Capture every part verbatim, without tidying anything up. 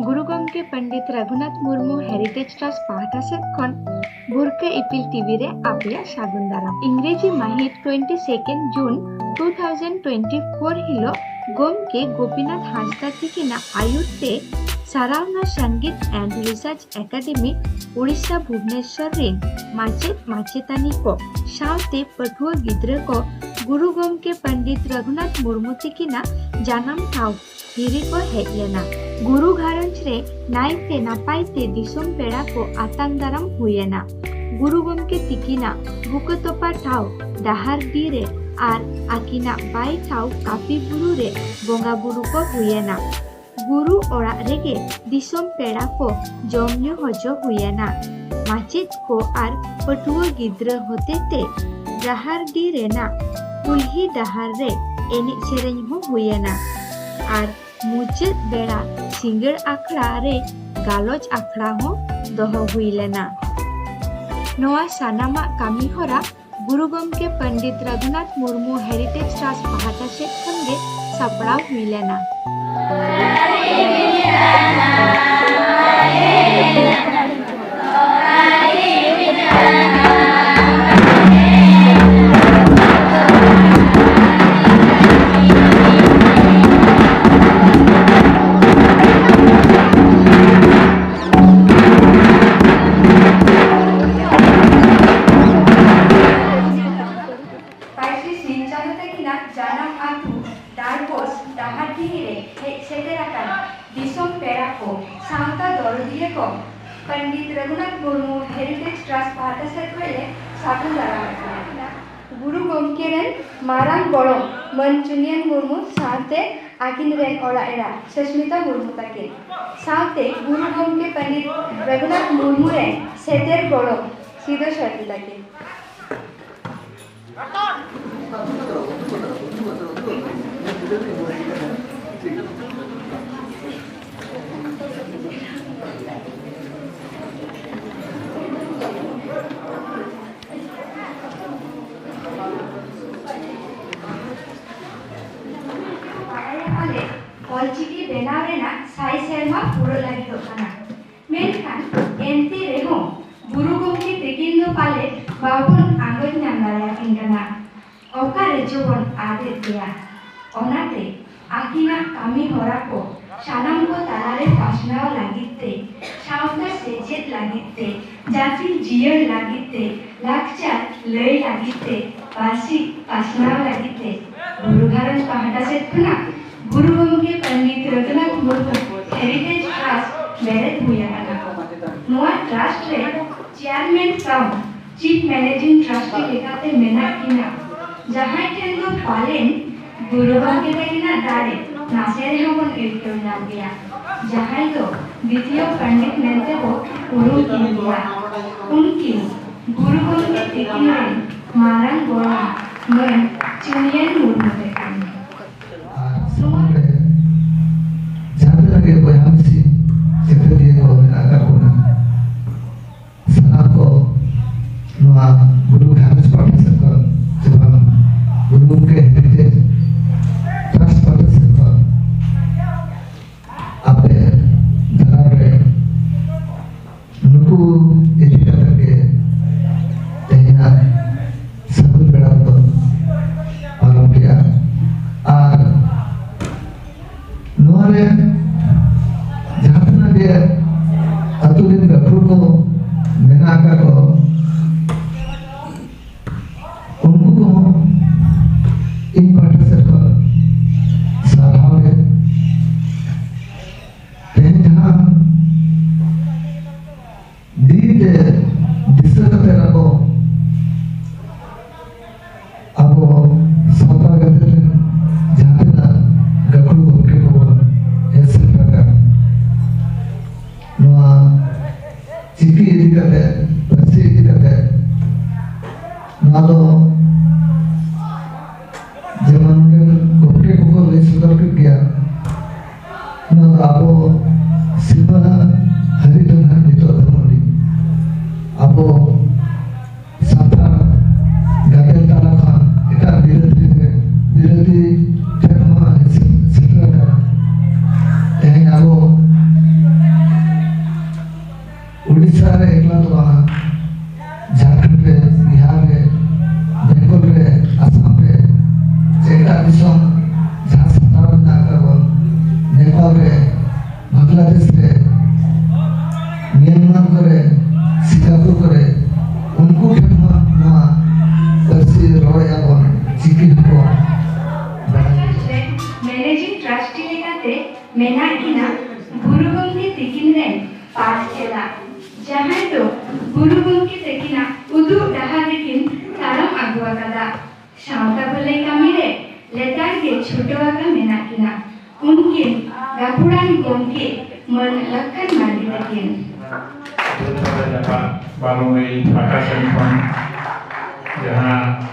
ᱜᱩᱨᱩ ᱜᱚᱢᱠᱮ Pandit Raghunath Murmu heritage trust ᱯᱟᱦᱴᱟ ᱥᱮᱫ ᱠᱷᱚᱱ ᱵᱷᱩᱨᱠᱟᱹ ᱤᱯᱤᱞ ᱴᱤᱵᱷᱤ ᱨᱮ ᱟᱯᱮᱭᱟᱜ ᱥᱟᱹᱜᱩᱱ ᱫᱟᱨᱟᱢ᱾ ᱤᱝᱨᱮᱡᱤ ᱢᱟᱹᱦᱤᱛ twenty second June two thousand twenty four ᱦᱤᱞᱳᱜ ᱜᱚᱢᱠᱮ ᱜᱳᱯᱤᱱᱟᱛᱷ ᱦᱟᱸᱥᱫᱟ ᱛᱤᱠᱤᱱᱟᱜ ᱟᱹᱭᱩᱨ ᱛᱮ ᱥᱟᱨᱟᱣᱱᱟ ᱥᱚᱝᱜᱤᱛ and Research Academy, Odisha, Bhubaneswar ᱨᱤᱱ ᱢᱟᱪᱮᱫ ᱢᱟᱪᱮᱛᱟᱹᱱᱤ ᱠᱚ ᱥᱟᱶᱛᱮ ᱯᱟᱹᱴᱷᱩᱣᱟᱹ ᱜᱤᱫᱽᱨᱟᱹ ᱠᱚ ᱜᱩᱨᱩ ᱜᱚᱢᱠᱮ ᱯᱚᱱᱰᱤᱛ ᱨᱟᱹᱜᱷᱩᱱᱟᱛᱷ ᱢᱩᱨᱢᱩ ᱛᱤᱠᱤᱱᱟᱜ ᱡᱟᱱᱟᱢ ᱴᱷᱟᱶ ᱦᱤᱨᱤ ᱠᱚ ᱦᱮᱡ ᱞᱮᱱᱟ᱾ ᱜᱩᱨᱩ ᱜᱷᱟᱨᱚᱸᱡᱽ ᱨᱮ ᱱᱟᱭᱛᱮ ᱱᱟᱯᱟᱭ ᱛᱮ ᱫᱤᱥᱚᱢ ᱯᱮᱲᱟ ᱠᱚ ᱟᱛᱟᱝ ᱫᱟᱨᱟᱢ ᱦᱩᱭᱮᱱᱟ᱾ ᱜᱩᱨᱩ ᱜᱚᱢᱠᱮ ᱛᱤᱠᱤᱱᱟᱜ ᱵᱩᱠᱟᱹ ᱛᱚᱯᱟ ᱴᱷᱟᱶ ᱰᱟᱦᱟᱨᱰᱤ ᱨᱮ ᱟᱨ ᱟᱹᱠᱤᱱᱟᱜ ᱵᱟᱭ ᱴᱷᱟᱶ ᱠᱟᱹᱯᱤ ᱵᱩᱨᱩ ᱨᱮ ᱵᱚᱸᱜᱟ ᱵᱩᱨᱩ ᱠᱚ ᱦᱩᱭᱮᱱᱟ᱾ ᱜᱩᱨᱩ ᱚᱲᱟᱜ ᱨᱮᱜᱮ ᱫᱤᱥᱚᱢ ᱯᱮᱲᱟ ᱠᱚ ᱡᱚᱢ ᱧᱩ ᱦᱚᱪᱚ ᱦᱩᱭᱮᱱᱟ᱾ ᱢᱟᱪᱮᱫ ᱠᱚ ᱟᱨ ᱯᱟᱹᱴᱷᱩᱣᱟᱹ ᱜᱤᱫᱽᱨᱟᱹ ᱦᱚᱛᱮᱛᱮ ᱰᱟᱦᱟᱨᱰᱤ ᱨᱮᱱᱟᱜ ᱠᱩᱞᱦᱤ ᱰᱟᱦᱟᱨ ᱨᱮ ᱮᱱᱮᱡ ᱥᱮᱨᱮᱧ ᱦᱚᱸ ᱦᱩᱭᱮᱱᱟ ᱟᱨ ᱢᱩᱪᱟᱹᱫ ᱵᱮᱲᱟ ᱥᱤᱸᱜᱟᱹᱲ ᱟᱠᱷᱲᱟ ᱨᱮ ᱜᱟᱞᱚᱪ ᱟᱠᱷᱲᱟ ᱦᱚᱸ ᱫᱚᱦᱚ ᱦᱩᱭ ᱞᱮᱱᱟ᱾ ᱱᱚᱣᱟ ᱥᱟᱱᱟᱢᱟᱜ ᱠᱟᱹᱢᱤ ᱦᱚᱨᱟ ᱜᱩᱨᱩ ᱜᱚᱢᱠᱮ ᱯᱚᱱᱰᱤᱛ ᱨᱟᱹᱜᱷᱩᱱᱟᱛᱷ ᱢᱩᱨᱢᱩ ᱦᱮᱨᱤᱴᱮᱡᱽ ᱴᱨᱟᱥᱴ ᱯᱟᱦᱴᱟ ᱥᱮᱫ ᱠᱷᱚᱱ ᱜᱮ ᱥᱟᱯᱲᱟᱣ ᱦᱩᱭ ᱞᱮᱱᱟ᱾ ᱯᱟᱹᱨᱥᱤ ᱥᱤᱧ ᱪᱟᱸᱫᱚ ᱛᱟᱹᱠᱤᱱᱟᱜ ᱡᱟᱱᱟᱢ ᱟᱹᱛᱩ ᱰᱟᱸᱰᱵᱳᱥ ᱰᱟᱦᱟᱨᱰᱤᱦᱤ ᱨᱮ ᱦᱮᱡ ᱥᱮᱴᱮᱨ ᱟᱠᱟᱱ ᱫᱤᱥᱚᱢ ᱯᱮᱲᱟ ᱠᱚ, ᱥᱟᱶᱛᱟ ᱫᱚᱨᱚᱫᱤᱭᱟᱹ ᱠᱚ, ᱯᱚᱱᱰᱤᱛ ᱨᱚᱜᱷᱩᱱᱟᱛᱷ ᱢᱩᱨᱢᱩ ᱦᱮᱨᱤᱴᱮᱡᱽ ᱴᱨᱟᱥᱴ ᱯᱟᱦᱴᱟ ᱥᱮᱫ ᱠᱷᱚᱱ ᱞᱮ ᱥᱟᱹᱜᱩᱱ ᱫᱟᱨᱟᱢᱮᱫ ᱯᱮᱭᱟ᱾ ᱜᱩᱨᱩ ᱜᱚᱢᱠᱮ ᱨᱮᱱ ᱢᱟᱨᱟᱝ ᱜᱚᱲᱚᱢ ᱢᱟᱹᱱ ᱪᱩᱱᱭᱟᱹᱱ ᱢᱩᱨᱢᱩ ᱥᱟᱶᱛᱮ ᱟᱹᱠᱤᱱ ᱨᱮᱱ ᱚᱲᱟᱜ ᱮᱨᱟ ᱥᱩᱥᱢᱤᱛᱟ ᱢᱩᱨᱢᱩ ᱛᱟᱹᱠᱤᱱ ᱥᱟᱶᱛᱮ ᱜᱩᱨᱩ ᱜᱚᱢᱠᱮ ᱯᱚᱱᱰᱤᱛ ᱨᱚᱜᱷᱩᱱᱟᱛᱷ ᱢᱩᱨᱢᱩ ᱨᱮᱱ ᱥᱮᱴᱮᱨ ᱜᱚᱲᱚᱢ ᱥᱤᱫᱟᱹ ᱥᱟᱹᱨᱤ ᱛᱟᱹᱠᱤᱱ᱾ ᱵᱟᱲᱟᱭᱟᱞᱮ, ᱚᱞᱪᱤᱠᱤ ᱵᱮᱱᱟᱣ ᱨᱮᱱᱟᱜ ᱥᱟᱭ ᱥᱮᱨᱢᱟ ᱯᱩᱨᱟᱹᱜ ᱞᱟᱹᱜᱤᱫᱚᱜ ᱠᱟᱱᱟ᱾ ᱢᱮᱱᱠᱷᱟᱱ ᱮᱱᱛᱮ ᱨᱮᱦᱚᱸ ᱜᱩᱨᱩ ᱜᱚᱢᱠᱮ ᱛᱤᱠᱤᱱ ᱫᱚ ᱯᱟᱞᱮ ᱵᱟᱵᱚᱱ ᱟᱸᱜᱚᱪ ᱧᱟᱢ ᱫᱟᱲᱮᱭᱟᱠᱤᱱ ᱠᱟᱱᱟ᱾ ᱚᱠᱟ ᱨᱮᱪᱚ ᱵᱚᱱ ᱟᱫᱮᱫ ᱯᱮᱭᱟ᱾ ᱚᱱᱟᱛᱮ ᱟᱹᱠᱤᱱᱟᱜ ᱠᱟᱹᱢᱤ ᱦᱚᱨᱟ ᱠᱚ ᱥᱟᱱᱟᱢ ᱠᱚ ᱛᱟᱞᱟᱨᱮ ᱯᱟᱥᱱᱟᱣ ᱞᱟᱹᱜᱤᱫ ᱛᱮ, ᱥᱟᱶᱛᱟ ᱥᱮᱪᱮᱫ ᱞᱟᱹᱜᱤᱫ ᱛᱮ, ᱡᱟᱹᱛᱤ ᱡᱤᱭᱟᱹᱲ ᱞᱟᱹᱜᱤᱫ ᱛᱮ, ᱞᱟᱠᱪᱟᱨ ᱞᱟᱹᱭ ᱞᱟᱹᱜᱤᱫ ᱛᱮ, ᱯᱟᱹᱨᱥᱤ ᱯᱟᱥᱱᱟᱣ ᱞᱟᱹᱜᱤᱫ ᱛᱮ ᱜᱩᱨᱩ ᱜᱷᱟᱨᱚᱸᱡᱽ ᱯᱟᱦᱴᱟ ᱥᱮᱫ ᱠᱷᱚᱱᱟᱜ ᱜᱩᱨᱩ ᱜᱚᱢᱠᱮ ᱯᱚᱱᱰᱤᱛ ᱨᱚᱜᱷᱩᱱᱟᱛᱷ ᱢᱩᱨᱢᱩ ᱦᱮᱨᱤᱴᱮᱡᱽ ᱴᱨᱟᱥᱴ ᱵᱮᱨᱮᱫ ᱦᱩᱭ ᱟᱠᱟᱱᱟ᱾ ᱱᱚᱣᱟ ᱴᱨᱟᱥᱴ ᱨᱮ ᱪᱮᱭᱟᱨᱢᱮᱱ ᱠᱟᱢ ᱪᱤᱯ ᱢᱮᱱᱮᱡᱤᱝ ᱴᱨᱟᱥᱴᱤ ᱞᱮᱠᱟᱛᱮ ᱢᱮᱱᱟᱜ ᱠᱤᱱᱟ, ᱡᱟᱦᱟᱸᱭ ᱴᱷᱮᱱ ᱫᱚ ᱯᱟᱞᱮᱱ ᱜᱩᱨᱩ ᱜᱚᱢᱠᱮ ᱛᱟᱹᱠᱤᱱᱟᱜ ᱫᱟᱲᱮ ᱱᱟᱥᱮ ᱨᱮᱦᱚᱸ ᱵᱚᱱ ᱟᱹᱭᱠᱟᱹᱣ ᱧᱟᱢ ᱜᱮᱭᱟ, ᱡᱟᱦᱟᱸᱭ ᱫᱚ ᱫᱤᱛᱤᱭᱚ ᱯᱚᱱᱰᱤᱛ ᱢᱮᱱᱛᱮ ᱵᱚ ᱩᱨᱩᱢ ᱠᱤᱱ ᱜᱮᱭᱟ᱾ ᱩᱱᱠᱤᱱ ᱜᱩᱨᱩ ᱜᱚᱢᱠᱮ ᱛᱤᱠᱤᱱ ᱨᱮᱱ ᱢᱟᱨᱟᱝ ᱜᱚᱲᱚᱢ ᱢᱟᱹᱭ ᱪᱩᱱᱭᱟᱹᱱ ᱢᱩᱨᱢᱩ ᱛᱟᱹᱠᱤᱱ᱾ ᱟᱨ ᱥᱟᱢᱟᱝ ᱨᱮ ᱡᱟᱦᱟᱸ ᱛᱤᱱᱟᱹᱜ ᱜᱮ ᱵᱚᱭᱦᱟ ᱢᱤᱥᱤ ᱥᱮᱛᱮᱫᱤᱭᱟᱹ ᱠᱚ ᱢᱮᱱᱟᱜ ᱟᱠᱟᱫ ᱵᱚᱱᱟ, ᱥᱟᱱᱟᱢ ᱠᱚ ᱱᱚᱣᱟ ᱜᱩᱨᱩ ᱜᱷᱟᱨᱚᱸᱡᱽ ᱯᱟᱦᱴᱟ ᱥᱮᱫ ᱠᱷᱚᱱ ᱥᱮ ᱵᱟᱝ ᱜᱩᱨᱩ ᱜᱚᱢᱠᱮ ᱦᱮᱨᱤᱴᱮᱡᱽ ᱴᱨᱟᱥᱴ ᱯᱟᱦᱴᱟ ᱥᱮᱫ ᱠᱷᱚᱱ ᱟᱯᱮ ᱫᱟᱨᱟᱭ ᱨᱮ ᱱᱩᱠᱩ ᱤᱫᱤ ᱠᱟᱛᱮ ᱜᱮ ᱛᱮᱦᱮᱧᱟᱜ ᱥᱟᱹᱜᱩᱱ ᱵᱮᱲᱟ ᱫᱚ ᱯᱟᱨᱚᱢ ᱠᱮᱜᱼᱟ᱾ ᱟᱨ ᱱᱚᱣᱟ ᱨᱮ ᱡᱟᱦᱟᱸ ᱛᱤᱱᱟᱹᱜ ᱜᱮ ᱟᱹᱛᱩ ᱨᱮᱱ ᱜᱟᱹᱠᱷᱩᱲ ᱠᱚ ᱢᱮᱱᱟᱜ ᱟᱠᱟᱫ ᱠᱚ, ᱩᱱᱠᱩ ᱠᱚᱦᱚᱸ ᱤᱧ ᱯᱟᱦᱴᱟ ᱥᱮᱫ ᱠᱷᱚᱱ ᱥᱟᱨᱦᱟᱣ ᱨᱮ ᱛᱮᱦᱮᱧ ᱡᱟᱦᱟᱸ ᱫᱤᱱ ᱨᱮ ᱫᱤᱥᱟᱹ ᱠᱟᱛᱮ ᱟᱵᱚ, ᱟᱵᱚ ᱥᱟᱶᱛᱟ ᱜᱟᱫᱮᱞ ᱨᱮᱱ ᱡᱟᱦᱟᱸ ᱛᱤᱱᱟᱹᱜ ᱜᱟᱹᱠᱷᱩᱲ ᱜᱚᱢᱠᱮ ᱠᱚᱵᱚᱱ ᱦᱮᱡ ᱥᱮᱴᱮᱨ ᱟᱠᱟᱱ, ᱱᱚᱣᱟ ᱪᱤᱠᱤ ᱤᱫᱤ ᱠᱟᱛᱮ, ᱯᱟᱹᱨᱥᱤ ᱤᱫᱤ ᱠᱟᱛᱮ, ᱱᱚᱣᱟ ᱫᱚ ᱡᱮᱢᱚᱱ ᱱᱚᱰᱮ ᱜᱚᱢᱠᱮ ᱠᱚᱠᱚ ᱞᱟᱹᱭ ᱥᱚᱫᱚᱨ ᱠᱮᱫ ᱜᱮᱭᱟ, ᱱᱚᱣᱟ ᱫᱚ ᱟᱵᱚ ᱥᱤᱢᱟᱹ ᱦᱟᱹᱨᱤ ᱫᱚ ᱱᱟᱦᱟᱜ ᱱᱤᱛᱚᱜ ᱫᱷᱟᱹᱵᱤᱡ ᱟᱵᱚ ᱥᱟᱱᱛᱟᱲ ᱜᱟᱫᱮᱞ ᱛᱟᱞᱟ ᱠᱷᱚᱱ ᱮᱴᱟᱜ ᱵᱤᱨᱟᱹᱫᱟᱹᱞᱤ ᱨᱮ, ᱵᱤᱨᱟᱹᱫᱟᱹᱞᱤ ᱴᱷᱮᱱ ᱦᱚᱸ ᱥᱮᱴᱮᱨ ᱟᱠᱟᱱᱟ᱾ ᱨᱮ, ᱵᱟᱝᱞᱟᱫᱮᱥ ᱨᱮ, ᱢᱤᱭᱟᱱᱢᱟᱨ ᱠᱚᱨᱮ, ᱥᱤᱝᱜᱟᱯᱩᱨ ᱠᱚᱨᱮ, ᱩᱱᱠᱩ ᱴᱷᱮᱱ ᱦᱚᱸ ᱱᱚᱣᱟ ᱯᱟᱹᱨᱥᱤ ᱨᱚᱲᱮᱫᱼᱟ ᱵᱚᱱ, ᱪᱤᱠᱤ ᱦᱚᱸᱠᱚ ᱵᱟᱲᱟᱭ ᱜᱮᱭᱟ᱾ ᱢᱮᱱᱮᱡᱤᱝ ᱴᱨᱟᱥᱴᱤ ᱞᱮᱠᱟᱛᱮ ᱢᱮᱱᱟᱜ ᱠᱤᱱᱟ ᱜᱩᱨᱩ ᱜᱚᱢᱠᱮ ᱛᱤᱠᱤᱱ ᱨᱮᱱ ᱯᱟᱥ ᱪᱮᱞᱟ, ᱡᱟᱦᱟᱸᱭ ᱫᱚ ᱜᱩᱨᱩ ᱜᱚᱢᱠᱮ ᱛᱟᱹᱠᱤᱱᱟᱜ ᱩᱫᱩᱜ ᱰᱟᱦᱟᱨ ᱨᱮᱠᱤᱱ ᱛᱟᱲᱟᱢ ᱟᱹᱜᱩ ᱟᱠᱟᱫᱟ᱾ ᱥᱟᱶᱛᱟ ᱵᱷᱟᱹᱞᱟᱹᱭ ᱠᱟᱹᱢᱤ ᱨᱮ ᱞᱮᱛᱟᱲ ᱜᱮ ᱪᱷᱩᱴᱟᱹᱣ ᱟᱠᱟ ᱢᱮᱱᱟᱜ ᱠᱤᱱᱟ᱾ ᱩᱱᱠᱤᱱ ᱜᱟᱹᱠᱷᱩᱲᱟᱱ ᱜᱚᱢᱠᱮ ᱢᱟᱹᱱ ᱞᱟᱠᱷᱟᱱ ᱢᱟᱨᱰᱤ ᱛᱟᱹᱠᱤᱱ᱾ ᱵᱟᱨᱚ ᱢᱟᱹᱭ ᱯᱟᱦᱴᱟ ᱥᱮᱱ ᱠᱷᱚᱱ ᱡᱟᱦᱟᱸ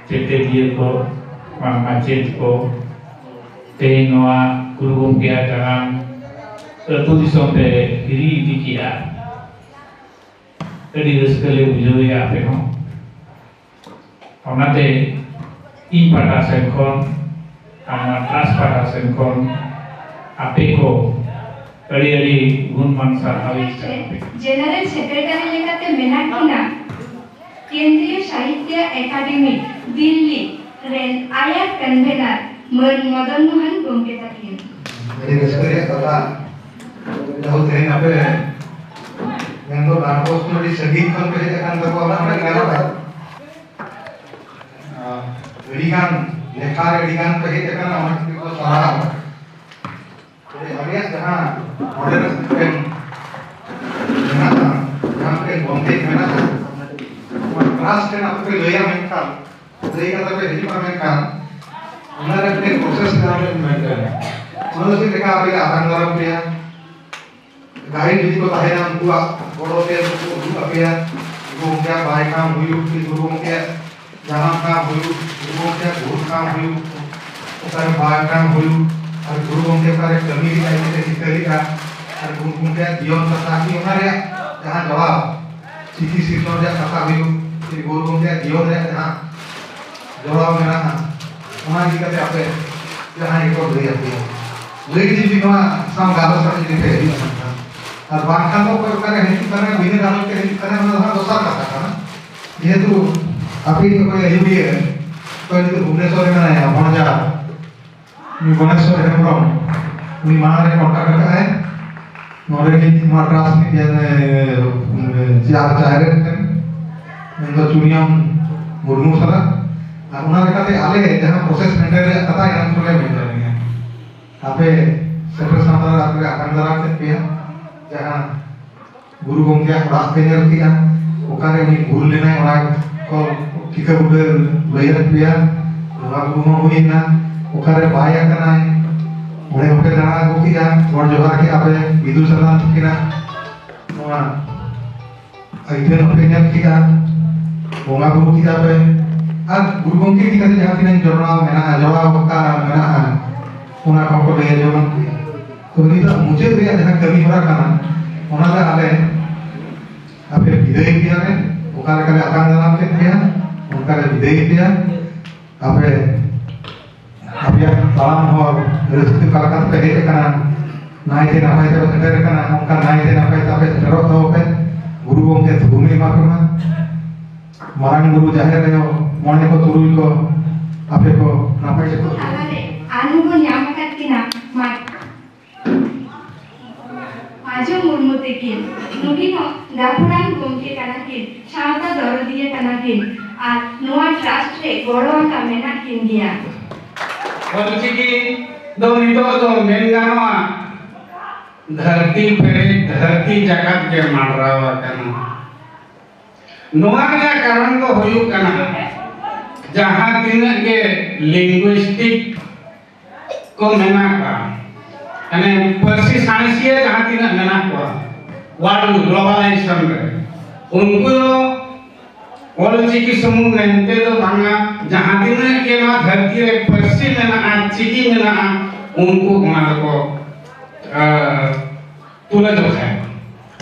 ᱪᱮᱛᱮᱫᱤᱭᱟᱹ ᱠᱚ, ᱵᱟᱝ ᱢᱟᱪᱮᱫ ᱠᱚ, ᱛᱮᱦᱮᱧ ᱱᱚᱣᱟ ᱜᱩᱨᱩ ᱜᱚᱢᱠᱮᱭᱟᱜ ᱡᱟᱱᱟᱢ ᱟᱹᱛᱩ ᱫᱤᱥᱚᱢ ᱯᱮ ᱦᱤᱨᱤ ᱤᱫᱤ ᱠᱮᱜᱼᱟ, ᱟᱹᱰᱤ ᱨᱟᱹᱥᱠᱟᱹ ᱞᱮ ᱵᱩᱡᱷᱟᱹᱣᱮᱫᱼᱟ ᱟᱯᱮ ᱦᱚᱸ᱾ ᱚᱱᱟᱛᱮ ᱤᱧ ᱯᱟᱦᱴᱟ ᱥᱮᱱ ᱠᱷᱚᱱ ᱟᱨ ᱱᱚᱣᱟ ᱴᱨᱟᱥᱴ ᱯᱟᱦᱴᱟ ᱥᱮᱱ ᱠᱷᱚᱱ ᱟᱯᱮ ᱠᱚ ᱟᱹᱰᱤ ᱟᱹᱰᱤ ᱜᱩᱱ ᱢᱟᱱ ᱥᱟᱨᱦᱟᱣ ᱤᱧ ᱪᱟᱞ ᱟᱯᱮ ᱠᱟᱱᱟ᱾ ᱡᱮᱱᱟᱨᱮᱞ ᱥᱮᱠᱨᱮᱴᱟᱨᱤ ᱞᱮᱠᱟᱛᱮ ᱢᱮᱱᱟᱜ ᱠᱤᱱᱟ ᱠᱮᱱᱫᱨᱤᱭᱚ ᱥᱟᱦᱤᱛᱭᱚ ᱮᱠᱟᱰᱮᱢᱤ, ᱫᱤᱞᱞᱤ ᱨᱮᱱ ᱟᱭᱟᱨ ᱠᱚᱱᱵᱷᱮᱱᱟᱨ ᱢᱟᱹᱱ ᱢᱚᱫᱚᱱ ᱢᱳᱦᱚᱱ ᱜᱚᱢᱠᱮ ᱛᱟᱹᱠᱤᱱ᱾ ᱟᱹᱰᱤ ᱨᱟᱹᱥᱠᱟᱹ ᱨᱮᱭᱟᱜ ᱠᱟᱛᱷᱟ᱾ ᱡᱟᱦᱳ, ᱛᱮᱦᱮᱧ ᱟᱯᱮ ᱢᱮᱱᱫᱚ ᱰᱟᱱ ᱵᱚᱥᱠᱳ ᱟᱹᱰᱤ ᱥᱟᱺᱜᱤᱧ ᱠᱷᱚᱱ ᱯᱮ ᱦᱮᱡ ᱟᱠᱟᱱ ᱛᱟᱠᱚᱣᱟ, ᱚᱱᱟ ᱢᱤᱫᱴᱟᱝ ᱜᱟᱱᱚᱜᱼᱟ᱾ ᱟᱹᱰᱤ ᱜᱟᱱ ᱞᱮᱠᱷᱟ ᱨᱮ ᱟᱹᱰᱤ ᱜᱟᱱ ᱯᱮ ᱦᱮᱡ ᱟᱠᱟᱱᱟ, ᱚᱱᱟ ᱠᱷᱟᱹᱛᱤᱨ ᱠᱚ ᱥᱟᱨᱦᱟᱣ᱾ ᱛᱚᱵᱮ ᱟᱞᱮᱭᱟᱜ ᱡᱟᱦᱟᱸ ᱱᱚᱰᱮ ᱨᱮ ᱢᱤᱫᱴᱮᱱ ᱢᱮᱱᱟᱜᱼᱟ, ᱡᱟᱦᱟᱸ ᱢᱤᱫᱴᱮᱱ ᱵᱚᱱᱫᱮᱡᱽ ᱢᱮᱱᱟᱜᱼᱟ, ᱚᱱᱟ ᱠᱞᱟᱥ ᱨᱮᱱᱟᱜ ᱯᱮ ᱞᱟᱹᱭᱟ, ᱢᱮᱱᱠᱷᱟᱱ ᱞᱟᱹᱭ ᱠᱟᱛᱮ ᱯᱮ ᱦᱤᱡᱩᱜᱼᱟ, ᱢᱮᱱᱠᱷᱟᱱ ᱚᱱᱟ ᱨᱮ ᱢᱤᱫᱴᱮᱱ ᱯᱨᱚᱥᱮᱥ ᱡᱟᱦᱟᱸ ᱵᱮᱱ ᱢᱮᱱ ᱠᱟᱱᱟ, ᱚᱱᱟ ᱫᱚ ᱪᱮᱫ ᱞᱮᱠᱟ ᱟᱯᱮ ᱞᱮ ᱟᱛᱟᱝ ᱫᱟᱨᱟᱢ ᱯᱮᱭᱟ? ᱜᱟᱭᱤᱰ ᱡᱩᱫᱤ ᱠᱚ ᱛᱟᱦᱮᱱᱟ, ᱩᱱᱠᱩᱣᱟᱜ ᱜᱚᱲᱚ ᱛᱮ ᱩᱱᱠᱩ ᱠᱚ ᱩᱫᱩᱜ ᱟᱯᱮᱭᱟ᱾ ᱜᱩᱨᱩ ᱜᱚᱢᱠᱮᱭᱟᱜ ᱵᱟᱭ ᱠᱟᱢ ᱦᱩᱭᱩᱜ ᱠᱤ, ᱜᱩᱨᱩ ᱜᱚᱢᱠᱮᱭᱟᱜ ᱡᱟᱱᱟᱢ ᱠᱟᱢ ᱦᱩᱭᱩᱜ, ᱜᱩᱨᱩ ᱜᱚᱢᱠᱮᱭᱟᱜ ᱜᱩᱨ ᱠᱟᱢ ᱦᱩᱭᱩᱜ, ᱚᱠᱟᱨᱮ ᱵᱟᱭ ᱠᱟᱢ ᱦᱩᱭᱩᱜ, ᱟᱨ ᱜᱩᱨᱩ ᱜᱚᱢᱠᱮ ᱚᱠᱟᱨᱮ ᱠᱟᱹᱢᱤ ᱞᱮᱫᱟᱭ, ᱪᱮᱫ ᱮ ᱪᱤᱠᱟᱹ ᱞᱮᱫᱟ, ᱟᱨ ᱜᱩᱨᱩ ᱜᱚᱢᱠᱮᱭᱟᱜ ᱡᱤᱭᱚᱱ ᱠᱟᱛᱷᱟ ᱠᱤ, ᱚᱱᱟ ᱨᱮᱭᱟᱜ ᱡᱟᱦᱟᱸ ᱡᱚᱵᱟᱵ, ᱪᱤᱠᱤ ᱥᱤᱨᱡᱚᱱ ᱨᱮᱭᱟᱜ ᱠᱟᱛᱷᱟ ᱦᱩᱭᱩᱜ, ᱥᱮ ᱜᱩᱨᱩ ᱜᱚᱢᱠᱮᱭᱟᱜ ᱡᱤᱭᱚᱱ ᱨᱮᱭᱟᱜ ᱡᱟᱦᱟᱸ ᱡᱚᱲᱟᱣ ᱢᱮᱱᱟᱜᱼᱟ, ᱚᱱᱟ ᱤᱫᱤ ᱠᱟᱛᱮ ᱟᱯᱮ ᱡᱟᱦᱟᱸᱭ ᱜᱮᱠᱚ ᱞᱟᱹᱭ ᱟᱯᱮᱭᱟ, ᱞᱟᱹᱭ ᱡᱩᱫᱤ ᱱᱚᱣᱟ ᱥᱟᱶ ᱜᱟᱞᱚᱪ ᱠᱟᱛᱮ ᱡᱩᱫᱤ ᱯᱮ ᱦᱤᱡᱩᱜᱼᱟ, ᱢᱮᱱᱠᱷᱟᱱ ᱟᱨ ᱵᱟᱝᱠᱷᱟᱱ ᱫᱚ ᱚᱠᱚᱭ ᱚᱠᱟᱨᱮ ᱦᱤᱡᱩᱜ ᱠᱟᱱᱟ, ᱵᱤᱱᱟᱹ ᱜᱟᱞᱚᱪ ᱛᱮ ᱦᱤᱡᱩᱜ ᱠᱟᱱᱟ, ᱚᱱᱟ ᱫᱚ ᱦᱟᱸᱜ ᱫᱚᱥᱟᱨ ᱠᱟᱛᱷᱟ ᱠᱟᱱᱟ᱾ ᱡᱮᱦᱮᱛᱩ ᱟᱯᱮ ᱚᱠᱚᱭ ᱟᱹᱭᱩᱨᱤᱭᱟᱹ, ᱚᱠᱚᱭ ᱱᱤᱛᱚᱜ ᱵᱷᱩᱵᱽᱱᱮᱥᱚᱨ ᱨᱮ ᱢᱮᱱᱟᱭᱟ, ᱵᱷᱚᱸᱡᱟ ᱜᱚᱱᱮᱥᱚᱨ ᱦᱮᱢᱵᱨᱚᱢ, ᱩᱱᱤ ᱢᱟᱲᱟᱝ ᱨᱮ ᱠᱚᱱᱴᱟᱠᱴ ᱟᱠᱟᱫᱼᱟᱭ ᱱᱚᱰᱮ ᱱᱤᱡ ᱱᱚᱣᱟ ᱴᱨᱟᱥᱴ ᱨᱤᱱᱤᱡ ᱡᱮ, ᱮ, ᱪᱮᱭᱟᱨ ᱪᱟᱭᱨᱮᱱ ᱴᱷᱮᱱ, ᱢᱮᱱᱫᱚ ᱪᱩᱱᱤᱭᱟᱢ ᱢᱩᱨᱢᱩ ᱥᱟᱞᱟᱜ᱾ ᱟᱨ ᱚᱱᱟ ᱞᱮᱠᱟᱛᱮ ᱟᱞᱮ ᱡᱟᱦᱟᱸ ᱯᱨᱚᱥᱮᱥ ᱢᱮᱱᱴᱮᱱ ᱨᱮᱭᱟᱜ ᱠᱟᱛᱷᱟ ᱮᱱᱟᱝ ᱠᱷᱚᱱ ᱞᱮ ᱢᱮᱱ ᱞᱮᱫ ᱜᱮᱭᱟ, ᱟᱯᱮ ᱥᱮᱴᱮᱨ ᱥᱟᱶᱛᱟ ᱨᱮ ᱟᱯᱮ ᱞᱮ ᱟᱛᱟᱝ ᱫᱟᱨᱟᱢ ᱠᱮᱫ ᱯᱮᱭᱟ, ᱡᱟᱦᱟᱸ ᱜᱩᱨᱩ ᱜᱚᱢᱠᱮᱭᱟᱜ ᱚᱲᱟᱜ ᱯᱮ ᱧᱮᱞ ᱠᱮᱜᱼᱟ, ᱚᱠᱟᱨᱮ ᱩᱱᱤ ᱜᱩᱨ ᱞᱮᱱᱟᱭ, ᱚᱱᱟ ᱠᱚ ᱴᱷᱤᱠᱟᱹ ᱵᱩᱴᱟᱹ ᱞᱟᱹᱭᱟᱫ ᱯᱮᱭᱟ᱾ ᱵᱚᱸᱜᱟ ᱵᱩᱨᱩ ᱦᱚᱸ ᱦᱩᱭᱮᱱᱟ, ᱚᱠᱟᱨᱮ ᱵᱟᱭ ᱟᱠᱟᱱᱟᱭ, ᱚᱸᱰᱮ ᱦᱚᱸᱯᱮ ᱫᱟᱬᱟ ᱟᱹᱜᱩ ᱠᱮᱜᱼᱟ, ᱜᱚᱰ ᱡᱚᱦᱟᱨ ᱠᱮᱜᱼᱟ ᱯᱮ, ᱵᱤᱫᱩ ᱪᱟᱸᱫᱟᱱ ᱛᱟᱹᱠᱤᱱᱟᱜ ᱱᱚᱣᱟ ᱟᱹᱭᱴᱷᱟᱹᱱ ᱦᱚᱸᱯᱮ ᱧᱮᱞ ᱠᱮᱜᱼᱟ, ᱵᱚᱸᱜᱟ ᱵᱩᱨᱩ ᱠᱮᱜᱼᱟ ᱯᱮ, ᱟᱨ ᱜᱩᱨᱩ ᱜᱚᱢᱠᱮ ᱤᱫᱤ ᱠᱟᱛᱮ ᱡᱟᱦᱟᱸ ᱛᱤᱱᱟᱹᱜ ᱡᱚᱲᱟᱣ ᱢᱮᱱᱟᱜᱼᱟ, ᱡᱚᱲᱟᱣ ᱠᱟᱛᱷᱟ ᱢᱮᱱᱟᱜᱼᱟ, ᱚᱱᱟ ᱠᱚᱦᱚᱸ ᱠᱚ ᱞᱟᱹᱭ ᱟᱸᱡᱚᱢᱟᱫ ᱯᱮᱭᱟ᱾ ᱛᱚ, ᱱᱤᱛᱚᱜ ᱢᱩᱪᱟᱹᱫ ᱨᱮᱭᱟᱜ ᱡᱟᱦᱟᱸ ᱠᱟᱹᱢᱤ ᱦᱚᱨᱟ ᱠᱟᱱᱟ, ᱚᱱᱟ ᱫᱚ ᱟᱞᱮ ᱟᱯᱮ ᱵᱤᱫᱟᱹᱭ ᱯᱮᱭᱟ ᱞᱮ, ᱚᱠᱟ ᱞᱮᱠᱟ ᱞᱮ ᱟᱛᱟᱝ ᱫᱟᱨᱟᱢ ᱠᱮᱫ ᱯᱮᱭᱟ, ᱚᱱᱠᱟ ᱞᱮ ᱵᱤᱫᱟᱹᱭ ᱯᱮᱭᱟ᱾ ᱟᱯᱮ ᱟᱯᱮᱭᱟᱜ ᱛᱟᱲᱟᱢ ᱦᱚᱨ ᱨᱟᱹᱥᱠᱟᱹ ᱚᱠᱟ ᱞᱮᱠᱟ ᱛᱮᱯᱮ ᱦᱮᱡ ᱟᱠᱟᱱᱟ, ᱱᱟᱭᱛᱮ ᱱᱟᱯᱟᱭ ᱛᱮᱯᱮ ᱥᱮᱴᱮᱨ ᱟᱠᱟᱱᱟ, ᱚᱱᱠᱟ ᱱᱟᱭᱛᱮ ᱱᱟᱯᱟᱭ ᱛᱮ ᱟᱯᱮ ᱥᱮᱴᱮᱨᱚᱜ ᱛᱟᱵᱚ ᱯᱮ᱾ ᱜᱩᱨᱩ ᱜᱚᱢᱠᱮ ᱛᱷᱩᱢ ᱮᱢᱟ ᱯᱮ ᱢᱟ᱾ ᱢᱟᱨᱟᱝ ᱵᱩᱨᱩ, ᱡᱟᱦᱮᱨ ᱟᱭᱳ, ᱢᱚᱬᱮ ᱠᱚ ᱛᱩᱨᱩᱭ ᱠᱚ ᱟᱯᱮ ᱠᱚ ᱱᱟᱯᱟᱭ ᱛᱮᱠᱚ ᱛᱟᱞᱟᱨᱮ ᱟᱨᱦᱚᱸ ᱵᱚᱱ ᱧᱟᱢ ᱟᱠᱟᱫ ᱠᱤᱱᱟ ᱢᱟ-, ᱢᱟᱡᱷᱤ ᱢᱩᱨᱢᱩ ᱛᱟᱹᱠᱤᱱ᱾ ᱱᱩᱠᱤᱱ ᱦᱚᱸ ᱜᱟᱹᱠᱷᱩᱲᱟᱱ ᱜᱚᱢᱠᱮ ᱠᱟᱱᱟ ᱠᱤᱱ, ᱥᱟᱶᱛᱟ ᱫᱚᱨᱚᱫᱤᱭᱟᱹ ᱠᱟᱱᱟ ᱠᱤᱱ ᱟᱨ ᱱᱚᱣᱟ ᱴᱨᱟᱥᱴ ᱨᱮ ᱜᱚᱲᱚ ᱟᱠᱟ ᱢᱮᱱᱟᱜ ᱠᱤᱱ ᱜᱮᱭᱟ᱾ ᱚᱞᱪᱤᱠᱤ ᱫᱚ ᱱᱤᱛᱚᱜ ᱫᱚ ᱢᱮᱱ ᱜᱟᱱᱚᱜᱼᱟ, ᱫᱷᱟᱹᱨᱛᱤ ᱯᱮᱨᱮᱡ, ᱫᱷᱟᱹᱨᱛᱤ ᱡᱟᱠᱟᱛ ᱜᱮ ᱢᱟᱰᱨᱟᱣ ᱟᱠᱟᱱᱟ᱾ ᱱᱚᱣᱟ ᱨᱮᱭᱟᱜ ᱠᱟᱨᱚᱱ ᱫᱚ ᱦᱩᱭᱩᱜ ᱠᱟᱱᱟ, ᱡᱟᱦᱟᱸ ᱛᱤᱱᱟᱹᱜ ᱜᱮ ᱞᱤᱝᱜᱩᱭᱥᱴᱤᱠ ᱠᱚ ᱢᱮᱱᱟᱜ ᱠᱚᱣᱟ, ᱢᱟᱱᱮ ᱯᱟᱹᱨᱥᱤ ᱥᱟᱬᱮᱥᱤᱭᱟᱹ ᱡᱟᱦᱟᱸ ᱛᱤᱱᱟᱹᱜ ᱢᱮᱱᱟᱜ ᱠᱚᱣᱟ ᱣᱟᱨᱞᱰ ᱜᱞᱳᱵᱟᱞᱟᱭᱡᱮᱥᱚᱱ ᱨᱮ, ᱩᱱᱠᱩ ᱫᱚ ᱚᱞᱪᱤᱠᱤ ᱥᱩᱢᱩᱝ ᱢᱮᱱᱛᱮ ᱫᱚ ᱵᱟᱝᱟ, ᱡᱟᱦᱟᱸ ᱛᱤᱱᱟᱹᱜ ᱜᱮ ᱱᱚᱣᱟ ᱫᱷᱟᱹᱨᱛᱤ ᱨᱮ ᱯᱟᱹᱨᱥᱤ ᱢᱮᱱᱟᱜᱼᱟ, ᱪᱤᱠᱤ ᱢᱮᱱᱟᱜᱼᱟ, ᱩᱱᱠᱩ ᱚᱱᱟ ᱫᱚᱠᱚ, ᱟᱸ, ᱛᱩᱞᱟᱹ ᱡᱚᱠᱷᱟᱭᱟ᱾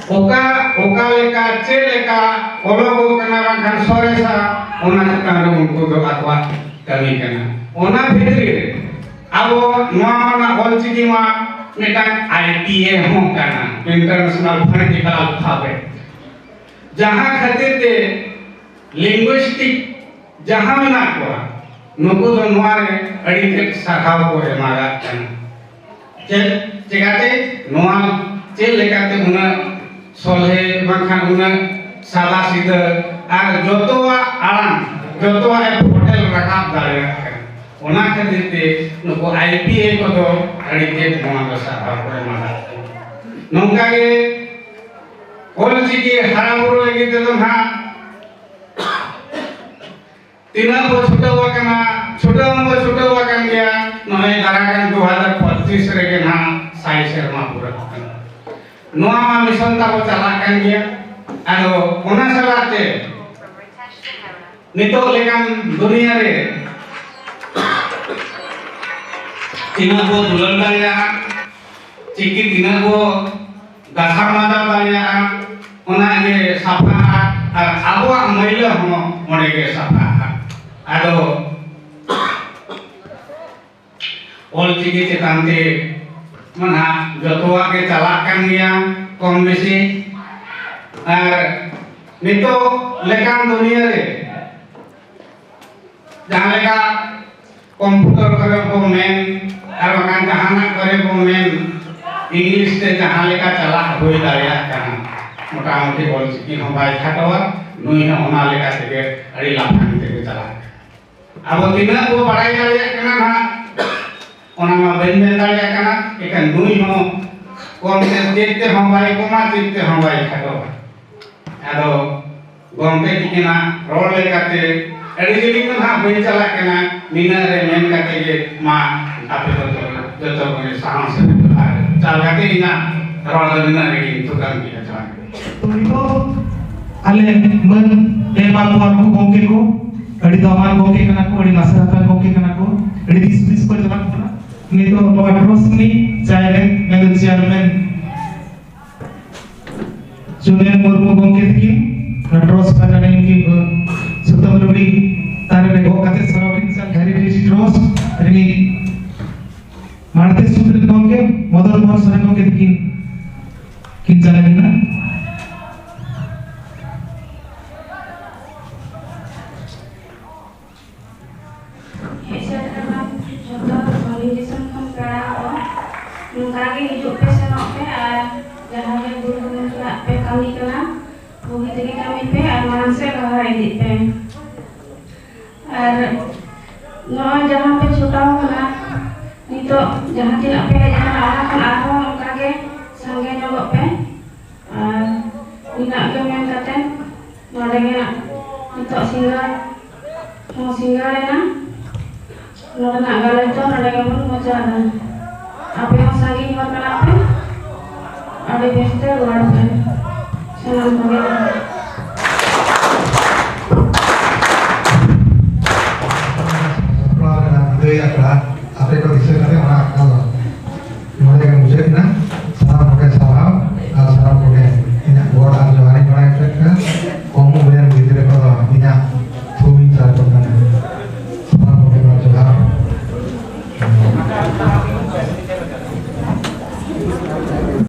ᱚᱠᱟ, ᱚᱠᱟ ᱞᱮᱠᱟ, ᱪᱮᱫ ᱞᱮᱠᱟ ᱚᱞᱚᱜᱚᱜ ᱠᱟᱱᱟ, ᱵᱟᱝᱠᱷᱟᱱ ᱥᱚᱨᱮᱥᱟ, ᱚᱱᱟ ᱪᱮᱛᱟᱱ ᱨᱮ ᱩᱱᱠᱩ ᱫᱚ ᱟᱠᱚᱣᱟᱜ ᱠᱟᱹᱢᱤ ᱠᱟᱱᱟ᱾ ᱚᱱᱟ ᱵᱷᱤᱛᱨᱤ ᱨᱮ ᱟᱵᱚ ᱱᱚᱣᱟ ᱢᱟ ᱚᱞᱪᱤᱠᱤ ᱢᱟ ᱢᱤᱫᱴᱟᱝ ᱟᱭ ᱯᱤ ᱮ ᱦᱚᱸ ᱠᱟᱱᱟ, International Phonetical Alphabet᱾ ᱡᱟᱦᱟᱸ ᱠᱷᱟᱹᱛᱤᱨ ᱛᱮ ᱞᱤᱝᱜᱩᱭᱥᱴᱤᱠ ᱡᱟᱦᱟᱸ ᱢᱮᱱᱟᱜ ᱠᱚᱣᱟ, ᱱᱩᱠᱩ ᱫᱚ ᱱᱚᱣᱟ ᱨᱮ ᱟᱹᱰᱤ ᱛᱮᱫ ᱥᱟᱨᱦᱟᱣ ᱠᱚ ᱮᱢᱟᱜᱟᱜ ᱠᱟᱱᱟ᱾ ᱪᱮᱫ ᱪᱮᱠᱟᱛᱮ ᱱᱚᱣᱟ ᱪᱮᱫ ᱞᱮᱠᱟᱛᱮ ᱩᱱᱟᱹᱜ ᱥᱚᱞᱦᱮ ᱵᱟᱝᱠᱷᱟᱱ ᱩᱱᱟᱹᱜ ᱥᱟᱫᱟ ᱥᱤᱫᱟᱹ ᱟᱨ ᱡᱚᱛᱚᱣᱟᱜ ᱟᱲᱟᱝ ᱡᱚᱛᱚᱣᱟᱜ ᱮ ᱯᱷᱚᱴᱮᱞ ᱨᱟᱠᱟᱵ ᱫᱟᱲᱮᱭᱟᱜ ᱠᱟᱱᱟ᱾ ᱚᱱᱟ ᱠᱷᱟᱹᱛᱤᱨ ᱛᱮ ᱱᱩᱠᱩ ᱟᱭ ᱯᱤ ᱮ ᱠᱚᱫᱚ ᱟᱹᱰᱤ ᱛᱮᱫ ᱱᱚᱣᱟ ᱫᱚ ᱥᱟᱨᱦᱟᱣ ᱠᱚ ᱮᱢᱟ ᱠᱚ ᱠᱟᱱᱟ᱾ ᱱᱚᱝᱠᱟ ᱜᱮ ᱚᱞᱪᱤᱠᱤ ᱦᱟᱨᱟ ᱵᱩᱨᱩ ᱞᱟᱹᱜᱤᱫ ᱛᱮᱫᱚ ᱱᱟᱦᱟᱜ ᱛᱤᱱᱟᱹᱜ ᱵᱚ ᱪᱷᱩᱴᱟᱹᱣ ᱟᱠᱟᱱᱟ, ᱪᱷᱩᱴᱟᱹᱣ ᱢᱟᱵᱚ ᱪᱷᱩᱴᱟᱹᱣ ᱟᱠᱟᱱ ᱜᱮᱭᱟ᱾ ᱱᱚᱜᱼᱚᱭ ᱫᱟᱨᱟᱭ ᱠᱟᱱ ᱫᱩ ᱦᱟᱡᱟᱨ ᱯᱚᱸᱪᱤᱥ ᱨᱮᱜᱮ ᱱᱟᱦᱟᱜ ᱥᱟᱭ ᱥᱮᱨᱢᱟ ᱯᱩᱨᱟᱹᱜ ᱠᱟᱱᱟ᱾ ᱱᱚᱣᱟ ᱢᱟ ᱢᱤᱥᱚᱱ ᱛᱟᱵᱚ ᱪᱟᱞᱟᱜ ᱠᱟᱱ ᱜᱮᱭᱟ᱾ ᱟᱫᱚ ᱚᱱᱟ ᱥᱟᱞᱟᱜ ᱛᱮ ᱱᱤᱛᱚᱜ ᱞᱮᱠᱟᱱ ᱫᱩᱱᱤᱭᱟᱹ ᱨᱮ ᱛᱤᱱᱟᱹᱜ ᱵᱚ ᱫᱩᱞᱟᱹᱲ ᱫᱟᱲᱮᱭᱟᱜᱼᱟ, ᱪᱤᱠᱤ ᱛᱤᱱᱟᱹᱜ ᱵᱚ ᱜᱟᱥᱟᱣ ᱢᱟᱡᱟᱣ ᱫᱟᱲᱮᱭᱟᱜᱼᱟ, ᱚᱱᱟ ᱜᱮ ᱥᱟᱯᱷᱟᱜᱼᱟ ᱟᱨ ᱟᱵᱚᱣᱟᱜ ᱢᱟᱹᱭᱞᱟᱹ ᱦᱚᱸ ᱚᱸᱰᱮ ᱜᱮ ᱥᱟᱯᱷᱟᱜᱼᱟ᱾ ᱟᱫᱚ ᱚᱞᱪᱤᱠᱤ ᱪᱮᱛᱟᱱ ᱛᱮ ᱢᱟ ᱱᱟᱦᱟᱜ ᱡᱚᱛᱚᱣᱟᱜ ᱜᱮ ᱪᱟᱞᱟᱜ ᱠᱟᱱ ᱜᱮᱭᱟ ᱠᱚᱢ ᱵᱮᱥᱤ᱾ ᱟᱨ ᱱᱤᱛᱚᱜ ᱞᱮᱠᱟᱱ ᱫᱩᱱᱤᱭᱟᱹ ᱨᱮ ᱡᱟᱦᱟᱸ ᱞᱮᱠᱟ ᱠᱚᱢᱯᱩᱴᱟᱨ ᱠᱚᱨᱮ ᱵᱚ ᱢᱮᱱ ᱟᱨ ᱵᱟᱝᱠᱷᱟᱱ ᱡᱟᱦᱟᱱᱟᱜ ᱠᱚᱨᱮ ᱵᱚ ᱢᱮᱱ, ᱤᱝᱞᱤᱥ ᱛᱮ ᱡᱟᱦᱟᱸ ᱞᱮᱠᱟ ᱪᱟᱞᱟᱜ ᱦᱩᱭ ᱫᱟᱲᱮᱭᱟᱜ ᱠᱟᱱᱟ, ᱢᱚᱴᱟᱢᱩᱴᱤ ᱚᱞᱪᱤᱠᱤ ᱦᱚᱸ ᱵᱟᱭ ᱠᱷᱟᱴᱚᱣᱟ, ᱱᱩᱭ ᱦᱚᱸ ᱚᱱᱟ ᱞᱮᱠᱟ ᱛᱮᱜᱮ ᱟᱹᱰᱤ ᱞᱟᱯᱷᱟᱝ ᱛᱮᱜᱮ ᱪᱟᱞᱟᱜ ᱠᱟᱱᱟ᱾ ᱟᱵᱚ ᱛᱤᱱᱟᱹᱜ ᱵᱚ ᱵᱟᱲᱟᱭ ᱫᱟᱲᱮᱭᱟᱜ ᱠᱟᱱᱟ ᱱᱟᱦᱟᱜ, ᱚᱱᱟ ᱢᱟ ᱵᱟᱹᱧ ᱢᱮᱱ ᱫᱟᱲᱮᱭᱟᱜ ᱠᱟᱱᱟ, ᱮᱱᱠᱷᱟᱱ ᱱᱩᱭ ᱦᱚᱸ ᱠᱚᱢ ᱛᱮ ᱪᱮᱫ ᱛᱮᱦᱚᱸ ᱵᱟᱭ ᱠᱚᱢᱟ, ᱪᱮᱫ ᱛᱮᱦᱚᱸ ᱵᱟᱭ ᱠᱷᱟᱴᱚᱜᱼᱟ᱾ ᱟᱫᱚ ᱜᱚᱢᱠᱮ ᱛᱤᱠᱤᱱᱟᱜ ᱨᱚᱲ ᱞᱮᱠᱟᱛᱮ ᱟᱹᱰᱤ ᱡᱤᱞᱤᱧ ᱫᱚ ᱱᱟᱦᱟᱜ ᱵᱟᱹᱧ ᱪᱟᱞᱟᱜ ᱠᱟᱱᱟ, ᱱᱤᱱᱟᱹᱜ ᱨᱮ ᱢᱮᱱ ᱠᱟᱛᱮ ᱜᱮ ᱢᱟ ᱟᱯᱮ ᱫᱚ ᱡᱚᱛᱚ ᱠᱚᱜᱮ ᱥᱟᱦᱟᱣ ᱥᱮ ᱟᱨ ᱪᱟᱞ ᱠᱟᱛᱮ ᱤᱧᱟᱹᱜ ᱨᱚᱲ ᱫᱚ ᱱᱤᱱᱟᱹᱜ ᱨᱮᱜᱮᱧ ᱛᱷᱩᱠᱟᱹᱢ ᱠᱮᱫᱟ᱾ ᱡᱚᱦᱟᱨ ᱜᱮ᱾ ᱱᱤᱛᱚᱜ ᱟᱞᱮ ᱢᱟᱹᱱ ᱮᱢᱟ ᱠᱚᱣᱟ ᱱᱩᱠᱩ ᱜᱚᱢᱠᱮ ᱠᱚ, ᱟᱹᱰᱤ ᱫᱟᱢᱟᱱ ᱜᱚᱢᱠᱮ ᱠᱟᱱᱟ ᱠᱚ, ᱟᱹᱰᱤ ᱱᱟᱥᱮ ᱦᱟᱛᱟᱣ ᱜᱚᱢᱠᱮ ᱠᱟᱱᱟ ᱠᱚ, ᱟᱹᱰᱤ ᱫᱤᱥ ᱦᱩᱫᱤᱥ ᱠᱚ ᱪᱟᱞᱟᱜ ᱠᱟᱱᱟ᱾ ᱱᱤᱛᱚᱜ ᱱᱚᱣᱟ ᱴᱨᱚᱥᱴ ᱨᱤᱱᱤᱡ ᱡᱟᱦᱟᱸᱭ ᱨᱮᱱ ᱢᱮᱱᱫᱚ ᱪᱮᱭᱟᱨᱢᱮᱱ ᱪᱩᱱᱭᱟᱹ ᱢᱩᱨᱢᱩ ᱜᱚᱢᱠᱮ ᱛᱤᱠᱤᱱ ᱱᱚᱣᱟ ᱴᱨᱚᱥᱴ ᱯᱟᱦᱴᱟ ᱨᱮᱱ ᱠᱤ ᱥᱩᱛᱟᱹᱢ ᱞᱩᱜᱽᱲᱤ ᱛᱟᱨᱮ ᱨᱮ ᱜᱚᱜ ᱠᱟᱛᱮ ᱥᱚᱨᱚᱜ ᱨᱤᱱ ᱦᱮᱨᱤᱴᱮᱡᱽ ᱴᱨᱚᱥᱴ ᱨᱤᱱᱤᱡ ᱢᱟᱲᱛᱮ ᱥᱩᱛᱨᱮᱛ ᱜᱚᱢᱠᱮ ᱢᱚᱫᱚᱱ ᱢᱳᱦᱚᱱ ᱥᱚᱨᱮᱱ ᱜᱚᱢᱠᱮ ᱛᱤᱠᱤᱱ ᱠᱤᱱ ᱪᱟᱞᱟᱜ ᱠᱟᱱᱟ᱾ ᱦᱮᱡ ᱥᱮᱴᱮᱨ ᱟᱠᱟᱱ ᱡᱷᱚᱛᱚ ᱥᱟᱺᱜᱤᱧ ᱫᱤᱥᱚᱢ ᱠᱷᱚᱱ ᱯᱮᱲᱟ ᱠᱚ, ᱥᱮᱱᱚᱜ ᱯᱮ ᱟᱨ ᱡᱟᱦᱟᱸ ᱜᱮ ᱜᱩᱨᱩ ᱜᱚᱢᱠᱮᱭᱟᱜ ᱯᱮ ᱠᱟᱹᱢᱤ ᱠᱟᱱᱟ, ᱵᱩᱜᱤ ᱛᱮᱜᱮ ᱠᱟᱹᱢᱤ ᱯᱮ ᱟᱨ ᱢᱟᱲᱟᱝ ᱥᱮᱫ ᱞᱟᱦᱟ ᱤᱫᱤᱜ ᱯᱮ᱾ ᱟᱨ ᱱᱚᱜᱼᱚᱭ ᱡᱟᱦᱟᱸ ᱯᱮ ᱪᱷᱩᱴᱟᱣ ᱠᱟᱱᱟ, ᱱᱤᱛᱚᱜ ᱡᱟᱦᱟᱸ ᱛᱤᱱᱟᱹᱜ ᱯᱮ ᱦᱮᱡ ᱟᱠᱟᱱᱟ, ᱚᱱᱟ ᱠᱷᱚᱱ ᱟᱨᱦᱚᱸ ᱚᱱᱠᱟ ᱜᱮ ᱥᱟᱸᱜᱮ ᱧᱚᱜᱚᱜ ᱯᱮ᱾ ᱟᱨ ᱱᱤᱱᱟᱹᱜ ᱜᱮ ᱢᱮᱱ ᱠᱟᱛᱮ ᱱᱚᱰᱮ ᱜᱮ ᱱᱤᱛᱚᱜ ᱥᱤᱸᱜᱟᱹᱲ ᱦᱚᱸ ᱥᱤᱸᱜᱟᱹᱲ ᱮᱱᱟ᱾ ᱱᱚᱰᱮᱱᱟᱜ ᱜᱟᱞᱚᱪ ᱫᱚ ᱱᱚᱰᱮ ᱜᱮᱵᱚᱱ ᱢᱩᱪᱟᱹᱫᱟ᱾ ᱟᱯᱮ ᱦᱚᱸ ᱥᱟᱺᱜᱤᱧ ᱦᱚᱲ ᱠᱟᱱᱟ ᱯᱮ, ᱟᱹᱰᱤ ᱵᱮᱥ ᱛᱮ ᱨᱚᱲ ᱯᱮ ᱥᱟᱱᱟᱢ ᱠᱚᱜᱮ᱾